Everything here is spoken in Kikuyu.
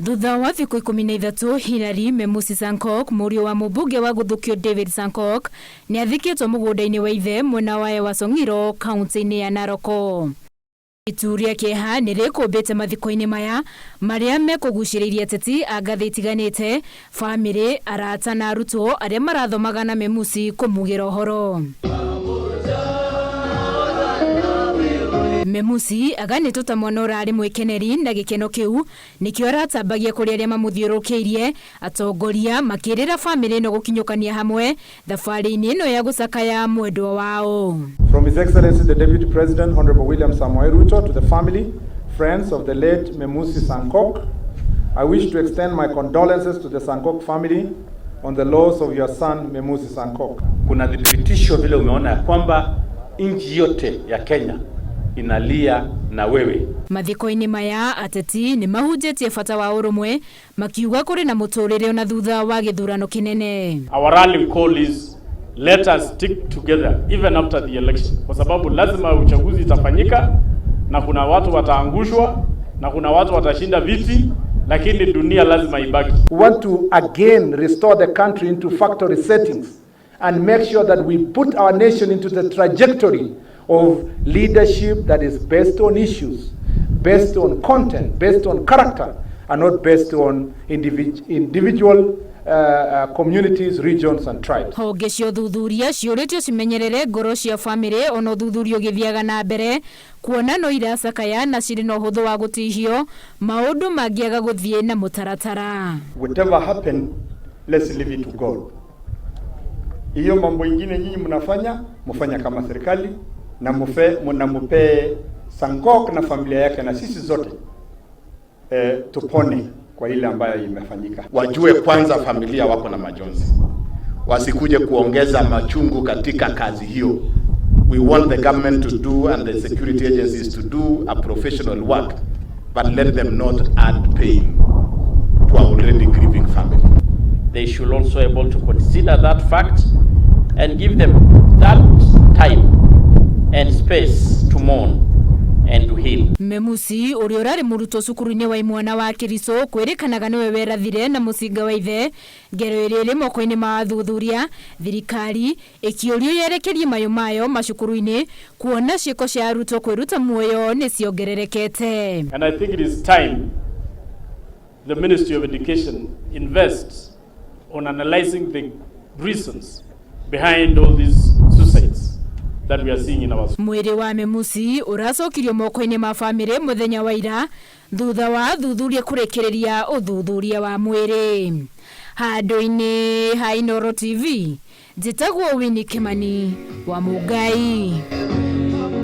Thutha wa thikũ 13, Hilary Memusi Sankok, mũriũ wa mũmbunge wa gũthũkio David Sankok, nĩ athikĩtwo mũgũnda-inĩ wa ithe mwena wa Ewa Song'iro, kaunti-inĩ ya Narok. Itu rĩa kĩeha nĩ rĩkũmbĩte mathiko-inĩ maya marĩa mekũgucĩrĩirie ateti a ngathĩ itiganĩte, famĩlĩ, arata na arutwo arĩa marathomaga na Memusi kũmugĩra ũhoro. Memusi aganĩtwo ta mwana ũrarĩ mwĩkeneri na gĩkeno kĩu nĩkĩo aratambagia kũrĩ arĩa mamũthiũrũrũkĩirie, atongoria makĩrĩra famĩlĩ ĩno gũkinyũkania hamwe thabarĩ-inĩ ĩno ya gũcakaya mwendwa wao. From His Excellency the Deputy President Honorable William Samoei Ruto to the family, friends of the late Memusi Sankok, I wish to extend my condolences to the Sankok family on the loss of your son Memusi Sankok. Kuna thibitisho vile umeona ya kwamba nchi yote ya Kenya inalia na wewe. Mathiko-inĩ maya ateti nĩ mahunjĩtie bata wa ũrũmwe makiuga kũrĩ na mũtũrĩre ona thutha wa gĩthurano kĩnene. Our rally call is let us stick together even after the election, kwa sababu lazima uchaguzi itafanyika na kuna watu wataangushwa na kuna watu watashinda viti, lakini dunia lazima ibaki. We want to again restore the country into factory settings and make sure that we put our nation into the trajectory of leadership that is based on issues, based on content, based on character, and not based on individual communities, regions, and tribes. Honge cia ũthuthuria ciũrĩtio cimenyerere ngoro cia famĩlĩ ona ũthuthuria ũgĩthiaga na mbere kuona no iracakaya na cirĩ na ũhũthũ wa gũtihio maũndũ mangĩaga gũthiĩ na mũtaratara. Whatever happen, let's leave it to God. Hiyo mambo ingine nyinyi mnafanya, mfanya kama serikali na mufe na mupee Sankok na familia yake na sisi zote tupone kwa ile ambayo imefanyika. Wajue kwanza familia wako na majonzi, wasikuje kuongeza machungu katika kazi hiyo. We want the government to do and the security agencies to do a professional work, but let them not add pain to our already grieving family. They should also able to consider that fact and give them that time and space to mourn and to heal. Memusi ũrĩa ũrarĩ mũrutwo cukuru-inĩ wa imwana wa Kĩricũ kwĩrĩkanaga nĩwe werathire na mũcinga wa ithe, ngero ĩrĩa ĩrĩ moko-inĩ ma athuthuria, thirikari ĩkĩũrio yerekerie mayũ mayo macukuru-inĩ kuona ciĩko cia arutwo kwĩruta muoyo nĩ ciongererekete. And I think it is time the Ministry of Education invests on analyzing the reasons behind all these suicides that we are seeing in our schools. Mwĩrĩ wa Memusi ũracokirio moko-inĩ ma famĩlĩ mũthenya wa ira thutha wa athuthuria kũrĩkĩrĩria ũthuthuria wa mwĩrĩ. Handũ-inĩ ha Inooro TV, njĩtagwo Winnie Kimani wa Mũngai.